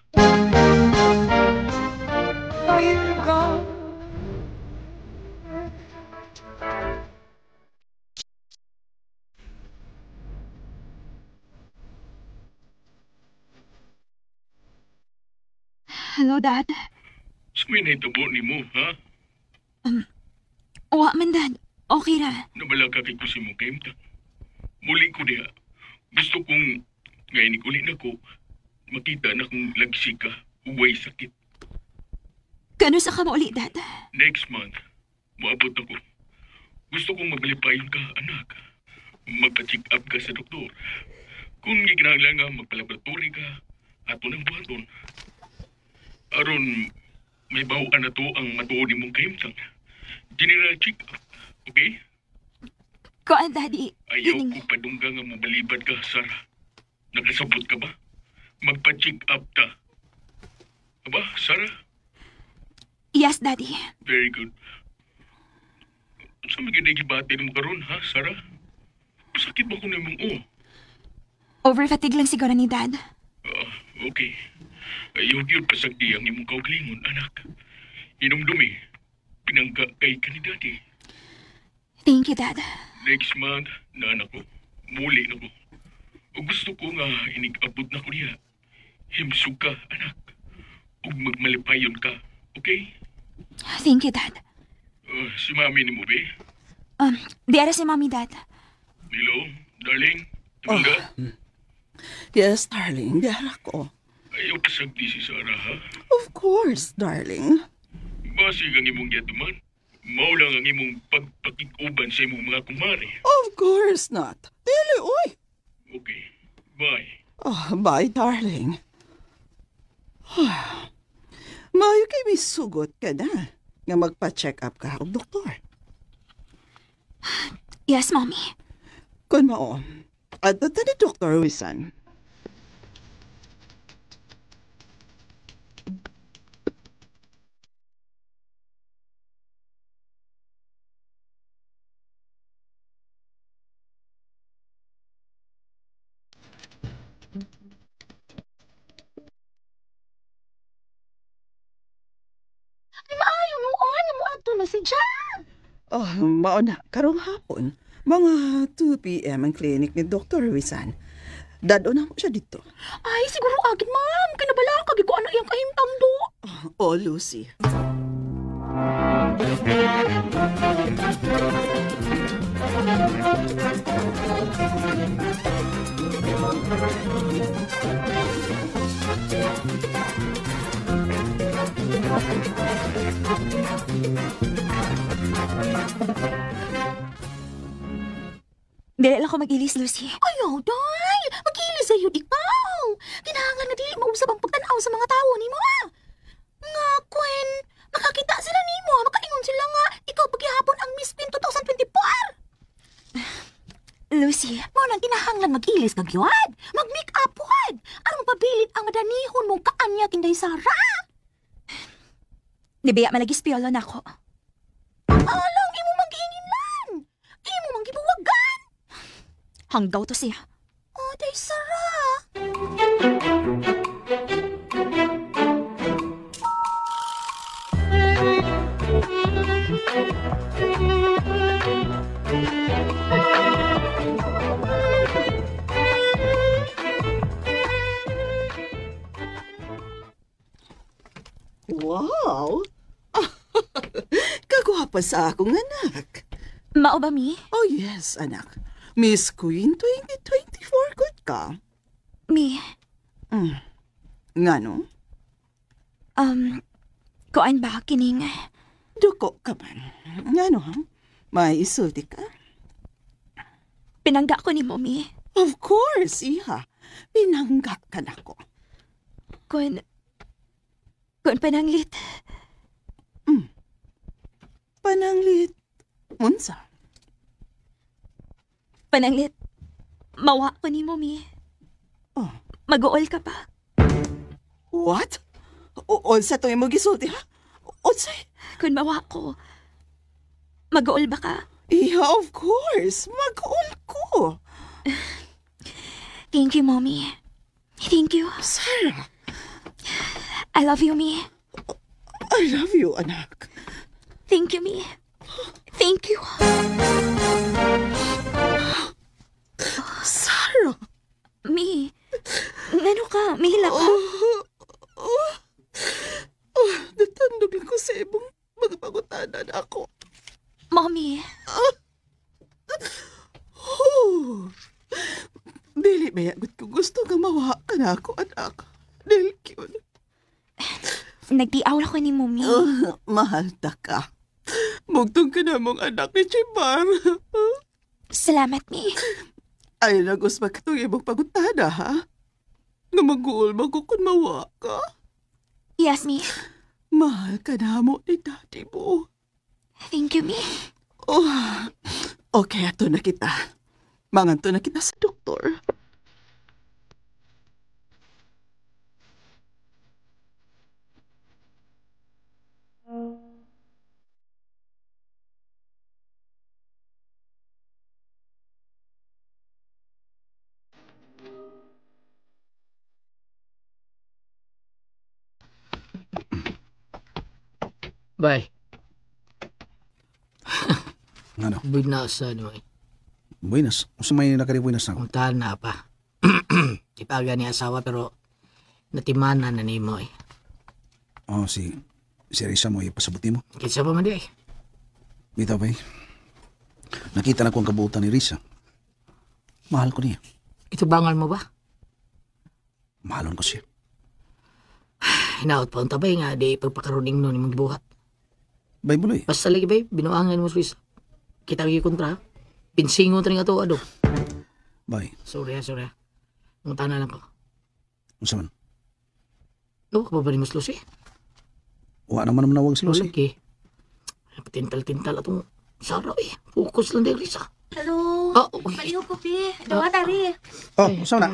Hello, Dad. Sa may naitabo ni mo, ha? Wa man, Dad. Okay ra. Nabalaka kay ko si mong kahimtang. Muli ko diha. Gusto kong ngayon uli na ko, makita na kong lagsi ka, uway sakit. Kanus ka mo uli, Dad? Next month, maabot ako. Gusto kong magmalipayon ka, anak. Magpa-check up ka sa doktor. Kung gikinahanglan nga, magpa-laboratory ka, ato ng buhaton. Aron, may bawaan na to ang matuod ni mong kahimtang. General check-up, okay? Kuan, Daddy. Ayaw Kining- ko padungga nga mobalibad ka, Sarah. Nakasabot ka ba? Magpa-check up ta. Aba, Sarah? Yes, Daddy. Very good. Sa mga gibate mo karon, ha, Sarah? Masakit ba ko na imong o? Overfatigue lang siguro ni Dad. Ah, okay. Ayaw gyud pasagdi ang imong kaugalingon, anak. Hinumdumi, pinangga kay ka ni Daddy. Thank you, Dad. Next month, na anak ko. Muli na ko. O gusto ko nga inig-abot na ko niya. Himsog ka, anak. Ug magmalipayon ka, okay? Thank you, Dad. Si mami ni mo, be? Di ara si Mommy, Dad. Hello, darling. Imelda? Yes, darling. Diara ko. Ayaw pasagdi si Sarah, ha? Of course, darling. Basig ang imong giatuman. Mao lang ang imong pagpakig-uban sa imong mga kumare. Of course not. Dili, uy. Okay, bye. Oh, bye, darling. Maayo kay may sugot ka na nga magpa-check up ka og doktor. Yes, Mommy. Kun mao, adto ta ni Dr. Wisan. Ay, maayo mo, on. Mo ato na si Jack. Oh, mao na, karong hapon, mga 2 p.m. ang clinic ni Dr. Wisan. Dado na mo siya dito. Ay, siguro agad, ma'am. Kinabala ka, ko ano iyang kahimtang do. Oh, Lucy. Dili lang ko mag-ilis, Lucy. Ayaw, day. Mag-ilis sa'yo, ikaw. Kinahanglan nga dili mausap ang pagtanaw sa mga tao nimo, ah. Nga, Gwen, makakita sila nimo, makaingon sila nga, ikaw paghihapon ang Miss Queen 2024. Lucy, Mo nang kinahanglan mag-ilis kag yuad. Mag-make up wad. Aron mapabilin ang madanihon mong kaanya kinday Sara. di ba malagi spiolo na ako? Alang imo manggihingilan. Imo manggibuwagan. Hanggaw to siya. Oh, day Sara. Wow! Kagwapa sa akong anak. Mao ba, Mi? Oh yes, anak. Miss Queen 2024 good ka. Mi, Ngano? Kuan ba kining? Duko ka man. Ngano ha? May isulti ka? Pinangga ko ni Mommy. Of course, iha. Pinangga ka na ko. Kun pananglit. Pananglit. Unsa? Pananglit. Mawa ko ni Mommy. Oh. Mag-uol ka pa. What? Unsa to imong gisulti ha? Unsa? Kun mawa ko, mag-uol ba ka? Iha, of course. Mag-uol ko. Thank you, Mommy. Thank you. Sarah, I love you, Mi. I love you, anak. Thank you, Mi. Thank you. Sarah. Mi, ngano ka? Mihila ka? Oh, natandog lang ko sa imong mga pangutanan ako. Mommy. Oh. Dili mayagot ko gusto nga mawa ka na ako, anak. Dili yun. Nagtiaw ko ni Mommy. Oh, mahal ta ka. Mugtong ka na mong anak ni Chibar. Salamat, Mi. Ay, nagos ba katong imong pangutana, ha? Nga mag-uol mo ko kung mawa ka. Yes, Mi. Mahal ka na mo ni daddy mo. Thank you, Mi. Oh, okay, ato na kita. Manganto na kita sa doktor. Bay, Ano? binasa ni mo. Buenas. Unsa may nakari buenas na ako? Kung na pa. Ipaga ni asawa pero natimanan na nimo eh. Oh, si Risa mo ipasabot nimo. Kinsa pa man di ay. Bitaw bay. Nakita na ko ang kabuutan ni Risa. Mahal ko niya. Itubangan mo ba? Mahalon ko siya. Hinaot pa ang tabay nga di pagpakaroning no nimong gibuhat. Bay buloy. Basta lagi bay, binuangan mo sa Risa. Kita lagi kontra. Pinsingon ta nga to ado. Bay, Sorry ha, sorry ha. Ang na lang ko. unsa man? No, ka ba ni mas Lucy? Wa naman manawag si Lucy. Lagi. Tintal-tintal atong Sara eh. Focus lang din Risa. Hello. Oh, uy. Palihog ko, Pi. Dawa tari. Oh, unsa na?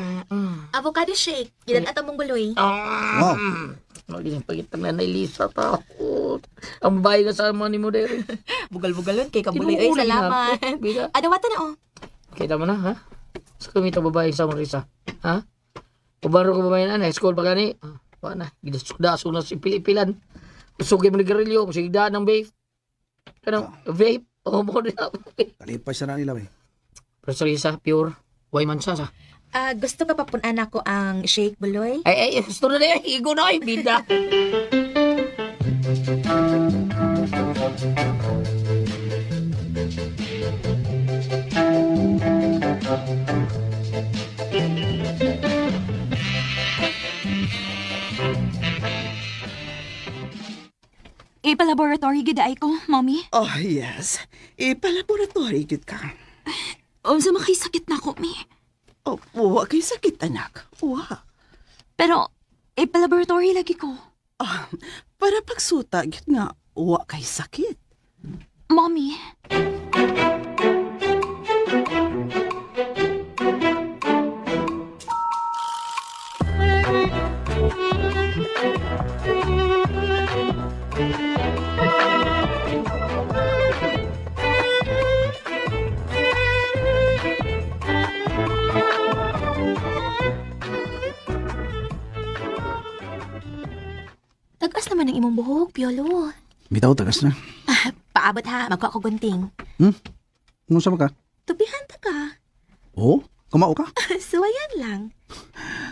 Avocado shake. Gidan atang mong guloy. Wow. Mali ang pagitang na Lisa ta. Ang bahay ka sa mga ni mo dere. Bugal-bugalon kay kabuloy. Ay, Tinuulan na salamat. ako. Bida. Ano wata na, oh. Kita mo na, ha? Sa kumita babae sa mga Risa. Ha? Ubaro ko babae na, high school pa gani. Ah, wala na. Gidasok-dasok na si pilipilan. Usugin mo ni garilyo, sigdaan ng vape. Ano? Vape? Oh, mo na. Kalipay sa na nila bay. Pero sa Risa, pure. Way man sa. Ah, gusto ka pa punan ako ang shake, buloy? Ay, ay, gusto na na Igo na, ay, bida. Ipa-laboratory gid ay ko, Mommy. Oh, yes. Ipalaboratory gid ka. Unsa man kay sakit na ko, Mi. Oh, wa kay sakit, anak. Wa. Pero ipa-laboratory lagi ko. Ah, para pagsuta gid nga, wa kay sakit. Mommy. Tagas naman ang imong buhok, Piolo. Bitaw tagas na. Ah, paabot ha, magkuha ko gunting. Unsa man ka? Tubihan ta ka. Oh, kamao ka? Suwayan lang.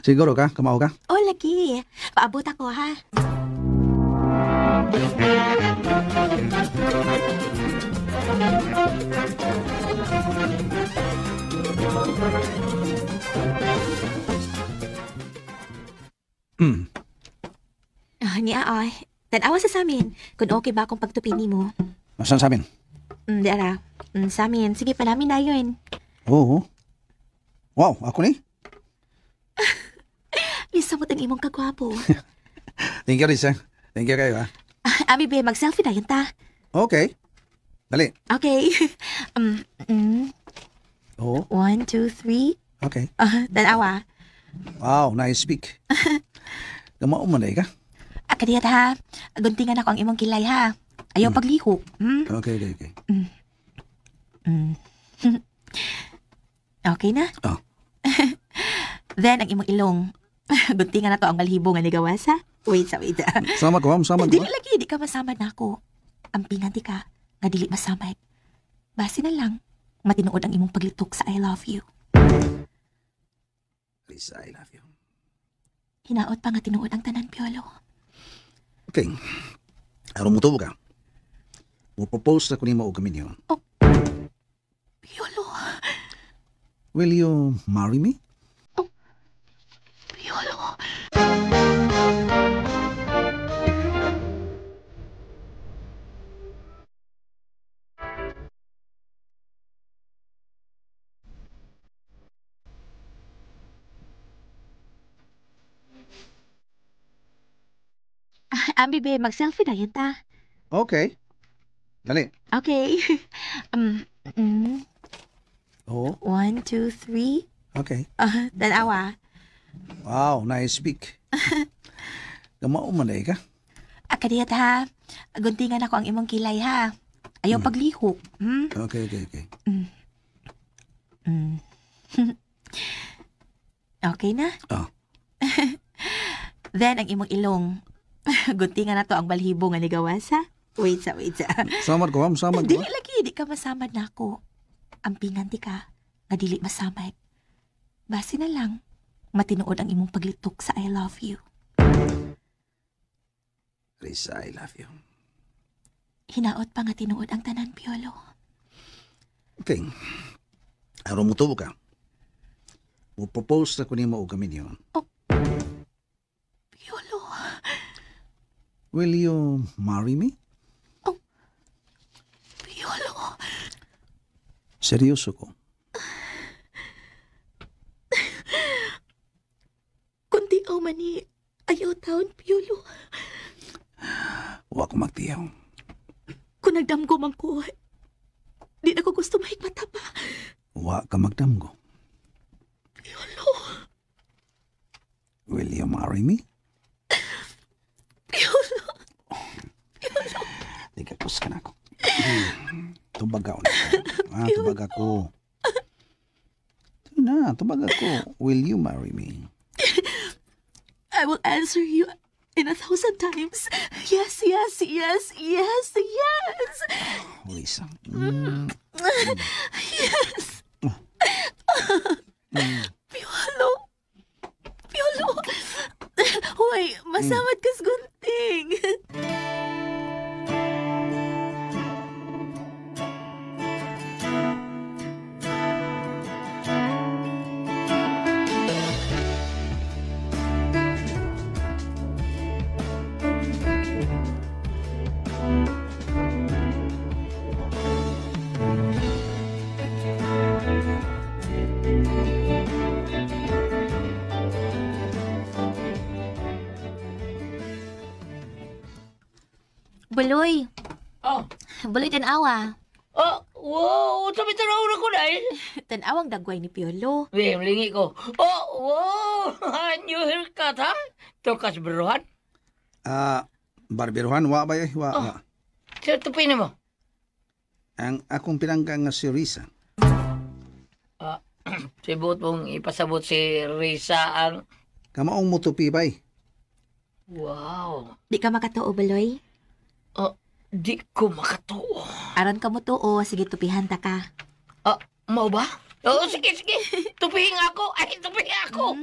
Siguro ka, kamao ka? O, lagi. Paabot ako ha. Niya ay. Tanawa sa samin. Kung okay ba akong pagtupi nimo. Asan sa amin? Di ara. Sa amin. Sige, panamin na yun. Oo. Wow, ako ni? Lisamot ang imong kagwapo. Thank you, Risa. Thank you kayo, ha? Abi, be, mag-selfie na yun ta. Okay. Dali. Okay. Oo. 1, 2, 3. Okay. Tanawa. Wow, nice speak. Gamao man ka? Kadiyat ha. Guntingan ako ang imong kilay ha. Ayaw paglihok. Okay. Okay na? Oh. Then, ang imong ilong. Guntingan na to ang balhibo nga nigawas ha. Wait sa, wait. Sama ko, ma'am. Sama ko. Dili lagi, di ka masamad na ako. Ampingan di ka, nga dili masamad. Basi na lang, matinuod ang imong paglitok sa I love you. Risa, I love you. Hinaot pa nga tinuod ang tanan, Piolo. Okay. Aron mo tubo ka. Mo-propose na ko nimo og kami niyo. Oh. Piolo. Will you marry me? Oh. Piolo. Ambi, be, mag-selfie na yun ta. Okay. Dali. Okay. Oo. 1, 2, 3. Okay. Tanawa. Wow, nice speak. Gamao man ka? Kadiyat ha. Guntingan ako ang imong kilay ha. Ayaw paglihok. Okay. Okay na? Oh. Then, ang imong ilong. Guntingan na to ang balhibo nga nigawas ha. Wait sa, wait sa. Samad ko, ma'am. Samad ko. Dili lagi, di ka masamad na ako. Ampingan di ka, nga dili masamad. Basi na lang, matinuod ang imong paglitok sa I love you. Risa, I love you. Hinaot pa nga tinuod ang tanan, Piolo. Okay. Aron mo tubo ka. Mo-propose na ko nimo og kami niyo. Oh. Piolo. Will you marry me? Oh. Piolo. Seryoso ko. Kundi aw mani, ayaw taon, Piolo. Wa ko magtiyaw. Kung nagdamgo man ko, di na ko gusto mahigmata pa. Wa ka magdamgo. Piolo. Will you marry me? Piolo. Piolo. Tigakos ka na ako. Tubag ako na. Ah, tubag ako. Ito na, tubag ako. Will you marry me? I will answer you in 1,000 times. Yes, yes, yes, yes, yes. Lisa. Yes. Piolo. Piolo. Hoy, masamad kas gunting. Buloy. Oh. Buloy, tanawa. Oh, wow. Sabi tanaw na ko dahil. Tanawang dagway ni Piolo. Weh, malingi ko. Oh, wow. New haircut, ha? Tukas beruhan. Barberuhan, wa ba eh? Wa, oh. wa. Sir, tupin mo. Ang akong pinangga nga si Risa. Sibot mong ipasabot si Risa ang... Kamaong mutupi ba eh? Wow. Di ka makatuo, Buloy? Oh, di ko makatuo. Aron ka mo tuo, sige tupihan ta ka. Mau ba? Oo, sige, sige. Tupihin ako. Ay, tupihin ako.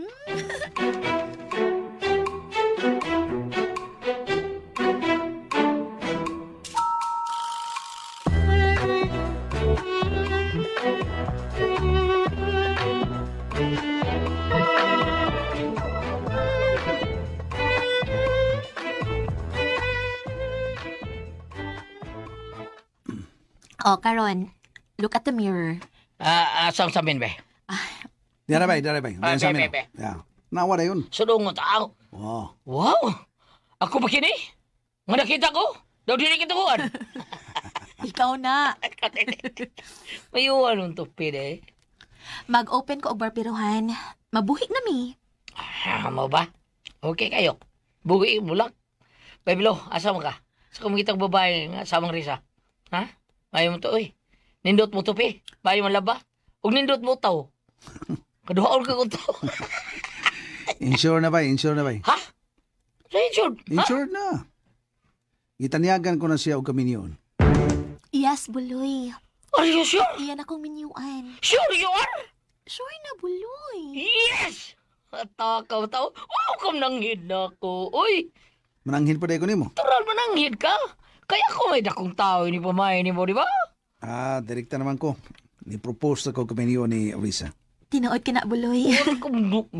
Oh, karon, look at the mirror. Ah, asam sa amin, be. Dara bay, dara bay. Ah, Dara sa be, amin. be, be. Yeah. Nawa na yun. Sudong tao. Wow. Wow! Ako ba kini? Nga nakita ko? Daw dili kita kuan. Ikaw na. Mayuan nung tupi de. Mag-open ko og barbiruhan. Mabuhi na mi. Ah, mo ba? Okay kayo. Buhi bulak. Pablo, asa mo ka? Sa kumikita babae nga samang Risa. Ha? Mayo mo to, oy. Nindot mo tupi. Mayo mo laba. Ug nindot mo taw. Kaduhaon ka ko to. Insure na bay, insure na bay. Ha? Sa insured? Ha? Insured na. Gitanyagan ko na siya og kaminiyon. Yes, Buloy. Are you sure? Iyan akong minyuan. Sure you are? Sure na, Buloy. Yes! Atakaw tao. Wow, kam nanghid na ako. Uy, Mananghid pa ko nimo. tural mananghid ka. Kaya ako may dakong tao ni pamahay ni mo, di ba? Ah, direkta naman ko. Ni-propose ako kaminiyon ni Risa. Tinuod ka na, Buloy. Wala ko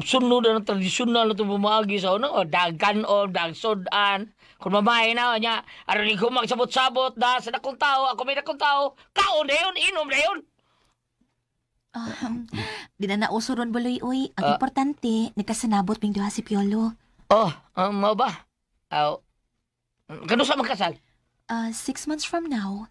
sunod na ng tradisyonal na ito pumagi sa una. O, dagkan o, dagsudan. Kung mamahay na, niya, aron ko magsabot-sabot na sa dakong tao, ako may dakong tao, kaon na yun, inom na yun. Di na nauso ron, Buloy, uy. Ang Ah. importante, nagkasanabot ming duha si Piolo. Oh, mao ba? Aw, kano sa magkasal? 6 months from now,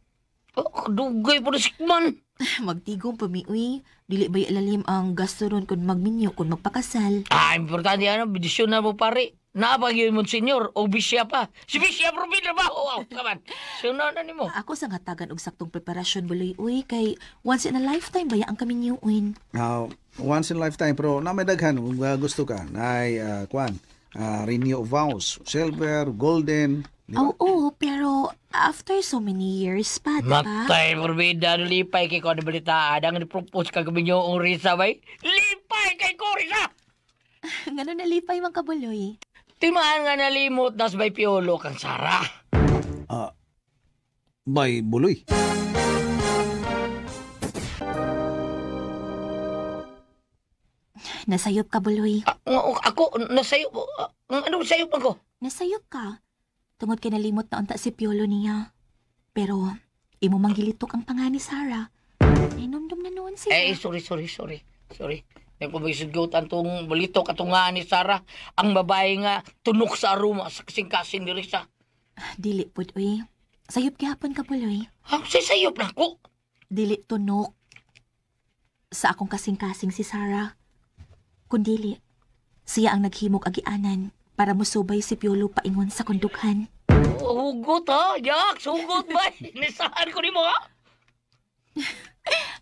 Oh, dugay po na sikman. magtigom pa mi, uy. Dili ba ilalim ang gasto ron kung magminyo, kung magpakasal? Ah, importante ano, bidisyon na mo pare. Naapag yun mo, senyor, o bisya pa. Si bisya, probin na ba? Oh, wow, kaman. Sunod na nimo. Ako sa hatagan og saktong preparasyon, Buloy, uy. Kay once in a lifetime baya ang kaminyuin. Now, once in a lifetime pero na may daghan kung gusto ka na kuan, renew of vows, silver, golden, di ba? Oo, pero after so many years pa, di ba? Matay, Forbida, lipay kay ko na balitaan. Ang propose ka gabi niyo ang Risa, bay. Lipay kay ko, Risa! Ngano nalipay man ka, Buloy? Timaan nga nalimot nas bay Piolo kang Sara. Ah, bay buloy. Nasayop ka, Buloy. Ah, ako, nasayo, anong sayo pa ko? Nasayop ka. Tungod kay nalimot na unta si Piolo niya. Pero, imo mang gilitok ang pangani Sarah. Inomdom na noon siya. Eh, sorry, sorry, sorry. Sorry. May pumisugot antong balito katunga ni Sara. Ang babae nga tunok sa aroma sa kasing-kasing ni Risa. Dili pud, uy. Sayop gihapon ka, Buloy. Ang sisayop na ako. Dili tunok sa akong kasing-kasing si Sarah. Kundili, siya ang naghimog agianan para musubay si Piolo paingon sa kondukhan. Oh, hugot ha, Jax, hugot ba? Nisahan ko ni mo ha?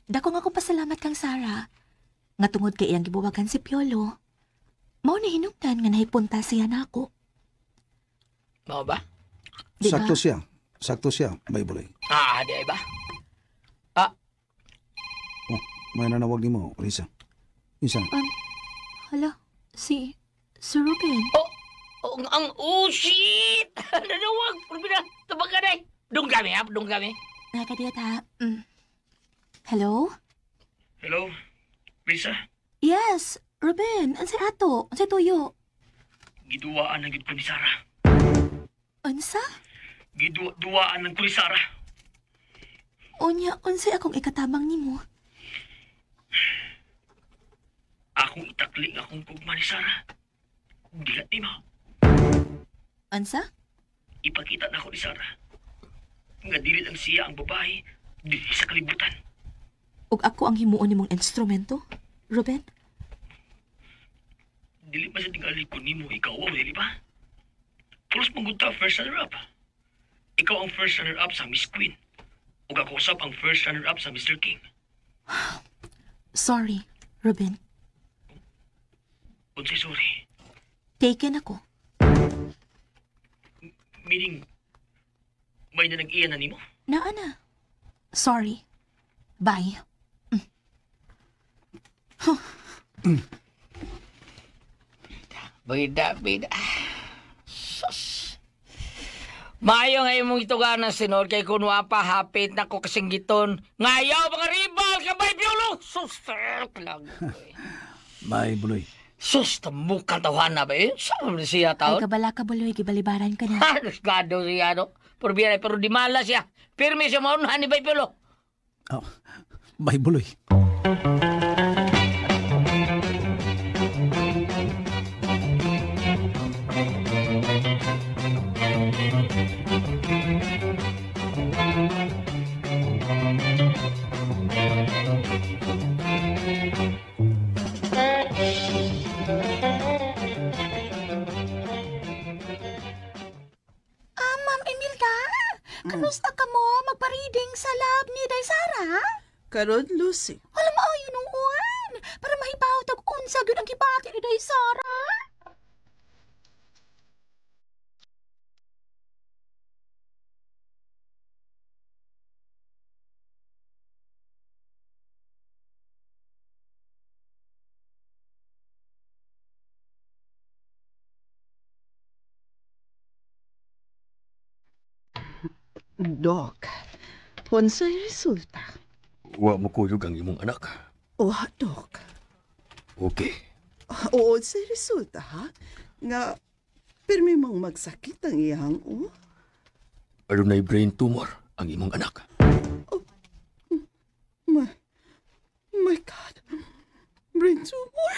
Dako nga ko pasalamat kang Sarah. Nga tungod kay iyang gibuwagan si Piolo. Mao na hinungdan nga nahipunta siya nako. Mao ba? Di ba? Sakto siya. Sakto siya, bay buloy. Ah, di ay ba? Ah, Oh, may nanawag nimo, Risa. Isa na. Hala, si Ruben. Oh, oh, ang, oh, shit! Nanawag, Purmina, tabang ka na eh. Dung kami ha, dung kami. Nakadiyat ha. Hello? Hello? Risa, Yes, Ruben. Unsay ato? Unsay tuyo? giduwaan ang gid ko ni Sarah. Unsa? Giduwaan lang ko ni Sarah. Unya, unsay akong ikatabang nimo? Akong itakling akong gugma ni Sarah. Kung dilat ni mo, Unsa? Ipakita na ako ni Sarah. Nga dili lang siya ang babae dili sa kalibutan. Ug ako ang himuon nimong instrumento? Ruben? Dili pa sa tingali ko nimo ikaw ang dili ba? Pulos mong ta first runner up. Ikaw ang first runner up sa Miss Queen. Ug ako usab ang first runner up sa Mr. King. Sorry, Ruben. Unsay sorry. Taken ako. Meaning may na nag-iya na nimo? Naa na. Sorry. Bye. Bida, bida. Sus. Maayo nga imong ituganan, senor, kay kunwa pa hapit na ko kasinggiton. Ngayaw mga ribal, kabay Piolo! Sus, lang. Bay buloy. Sus, tamukan tawana ba eh? Saan mo siya Ay, taon? kabala ka, Buloy. Gibalibaran ka na. Halos gado siya, no? Pero biyara, pero di mala siya. Pirmi siya maunhan ni Bay Piolo. Oh, bye, buloy. Ah, Ma'am Emilda, kamusta ka mo magpa-reading sa lab ni Day Sara? Karon, Lucy. Wala maayo nung uwan para mahibaw tag unsa gyud ang gibati ni Day Sara. Dok, unsay resulta? Wa mo kuyog ang imong anak. Wa, Dok. Okay. Oo, unsay resulta, ha? Nga, pirmi mong magsakit ang iyang, oh. Adunay brain tumor ang imong anak. My God. Brain tumor.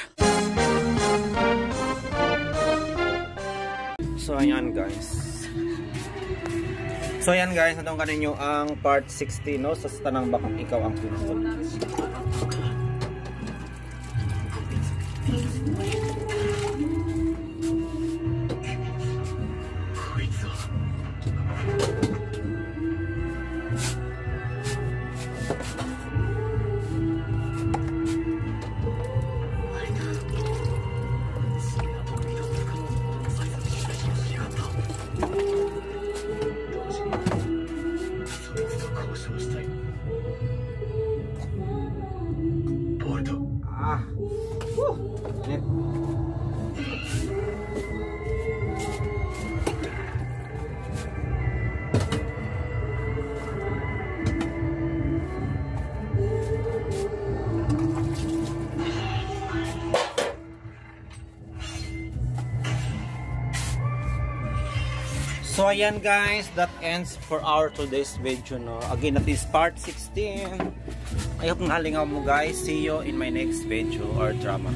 So ayan guys. So ayan guys, natong kaninyo ang part 60 no sa Tanang Bakang Ikaw ang Tinuod. Ah. Woo. Init. So ayan guys, that ends for our today's video no. Again, that is part 16. I hope nalingaw mo guys. See you in my next video or drama.